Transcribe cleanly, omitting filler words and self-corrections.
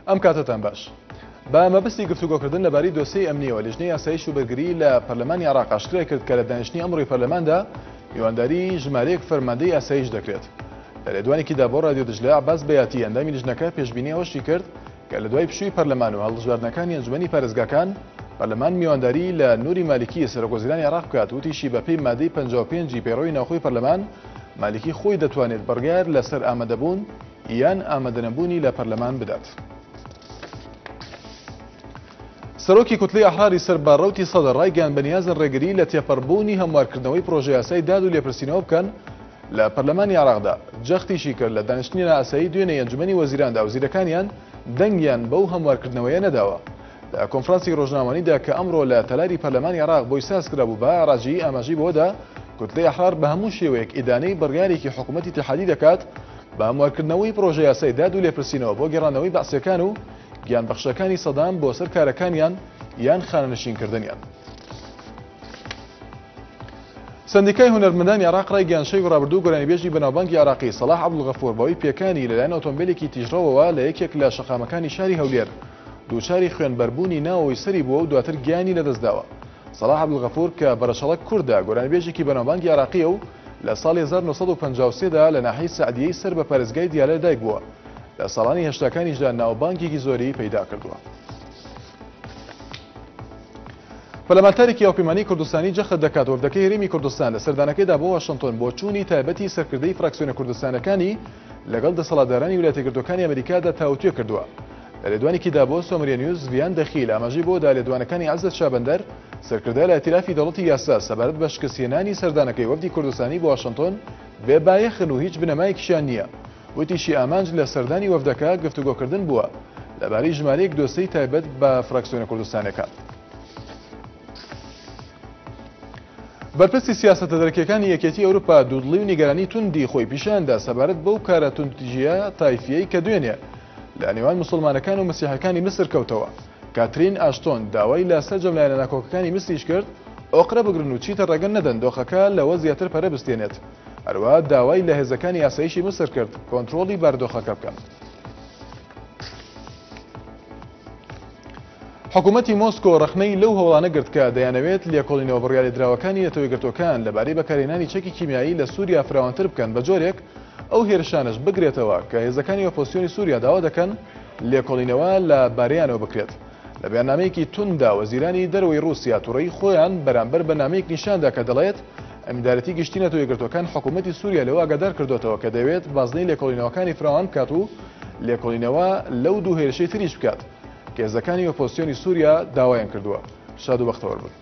ئەم کاتەتان باش. بە مەبەستی گفتوگۆکردن لەبارەی دۆسیەی ئەمنییەوە، لیژنەی ئاسایش و بەرگری لە پەرلەمانی عێراق ئاشکرای کرد کە لە دانیشتنی ئەمڕۆی پەرلەماندا میوانداری ژمارەیەک فەرماندەی ئاسایش دەکرێت. لە لێدوانێکیدا بۆ رادیۆ دجلە، عەباس بەیاتی ئەندامی لیژنەکە پێشبینی ئەوەشی کرد کە لە دوای پشووی پەرلەمان و هەڵبژاردنەکانی ئەنجومەنی پارێزگاکان، پەرلەمان میوانداری لە نوری مالیکی سەرۆکوەزیرانی عێراق بکات، وتیشی بەپێی مادەی 55 ی پەیڕەوی ناوخۆی پەرلەمان، مالیکی خۆی دەتوانێت بڕیار لەسەر ئامادەبوون یان ئامادەنەبوونی لە پەرلەمان بدات. سەرۆکی کوتلەی ئەحراری سەر بە ڕەوتی سەدر ڕایگەیاند بەنیازن ڕێگری لە تێپەڕبوونی هەموارکردنەوەی پڕۆژەیاسای داد و لێپرسینەوە بکەن لە پەرلەمانی عێراقدا، جەختیشی کرد لە دانیشتنی نائاسایی دوێنێی ئەنجومەنی وەزیراندا وەزیرەکانیان دەنگیان بەو هەموارکردنەوەیە نەداوە. لە کۆنفرانسی ڕۆژنامەوانیدا کە ئەمڕۆ لە تەلاری پەرلەمانی عێراق بۆی سازکرابوو بەها عەراجی ئاماژەی بەوەدا کوتلەی ئەحرار بە هەموو شێوەیەک ئیدانەی بڕیارێکی حکومەتی ئیتیحادی دەکات بە هەموارکردنەوەی پڕۆژەیاسای داد و لێپرسینەوە بۆ گێڕانەوەی بەعسیەکان و گیانبەخشەکانی سەدام بۆ سەر کارەکانیان یان خانەنشینکردنیان. سەندیکای هونەرمەندانی عێراق ڕایگەیاند شەوی ڕابردوو گۆرانیبێژی بەناوبانگی عێراقی سەڵاح عەبدولغەفور بەهۆی پێکانی لەلایەن ئۆتۆمبێلێکی تیژڕەوەوە لە یەکێک لە شەقامەکانی شاری هەولێر دووچاری خوێنبەربوونی ناوەوەی سەری بووە و دواتر گیانی لەدەستداوە. سەڵاح عەبدولغەفور کە بەڕەچەڵەک کوردە، گۆرانیبێژێکی بەناوبانگی عێراقییە و لە ساڵی 1953 دا لە ناحیەی سەعدیەی سەر بە پارێزگای دیالە لەدایک بووە. لە ساڵانی هەشتاکانیشدا ناوبانگێکی زۆری پەیدا کردووە. پەرلەمانتارێکی هاوپەیمانیی کوردستانی جەخت دەکات، وەفدەکەی هەرێمی کوردستان لە سەردانەکەیدا بۆ واشنتۆن بۆچوونی تایبەتی سەرکردەی فراکسیۆنە کوردستانەکانی لەگەڵ دەسەڵاتدارانی ویلایەتە یەکگرتووەکانی ئەمریکادا تاوتوێ کردووە. لە لێدوانێکیدا بۆ سۆمریە نیوز، ڤیان دەخیل ئاماژەی بەوەدا لێدوانەکانی عزەت شابەندەر، سەرکردە لە ئیتیلافی دەوڵەتی یاسا سەبارەت بە شکستهێنانی سەردانەکەی وەفدی کوردستانی بۆ واشنتۆن بێ بایەخن و هیچ بنەمایەکیشیان نییە. وتیشی ئامانج لە سەردانی وەفدەکە گفتوگۆکردن بووە لەبارەی ژمارەیەک دۆسێی تایبەت بە فراکسیۆنە کوردستانیەکان. بەرپرسی سیاسەتە دەرەکیەکانی یەکێتی ئەوروپا دوودڵی و نیگەرانی توندی خۆی پیشاندا سەبارەت بەو کارە توندوتیژییە تایفیەی کە دوێنێ لە نێوان موسڵمانەکان و مەسیحەکانی میسر کەوتەوە. کاترین ئاشتۆن داوای لە سەرجەم لایەنە ناکۆکەکانی میسریش کرد ئۆقرە بگرن و چیتر ڕێگە نەدەن دۆخەکە لەوە زیاتر پەرە بستێنێت. هەروەها داوای لە هێزەکانی ئاسایشی میسر کرد کۆنترۆڵی بارودۆخەکە بکەن. حکوومەتی مۆسکۆ ڕەخنەی لەو هەوڵانە گرت کە دەیانەوێت لێکۆڵینەوە بڕیارلێدراوەکانی نەتەوە یەکگرتووەکان لەبارەی بەکارهێنانی چەکی کیمیایی لە سووریا فراوانتر بکەن بە جۆرێک ئەو هێرشانەش بگرێتەوە کە هێزەکانی ئۆپۆزسیۆنی سووریا داوا دەکەن لێکۆڵینەوە لە بارەیانەوە بکرێت. لە بەیاننامەیەکی تونددا وەزیرانی دەرەوەی ڕووسیا توڕەیی خۆیان بەرامبەر بە نامەیەک نیشاندا کە دەڵێت ئەمیندارێتی گشتی نەتەوە یەکگرتووەکان حکوومەتی سووریا لەوە ئاگادار کردۆتەوە کە دەیەوێت بازنەی لێکۆڵینەوەکانی فراوان بکات و لێکۆڵینەوە لەو دوو هێرشەی تریش بکات کە هێزەکانی ئۆپۆزسیۆنی سووریا داوایان کردووە. شاد و بەختەوەر بن.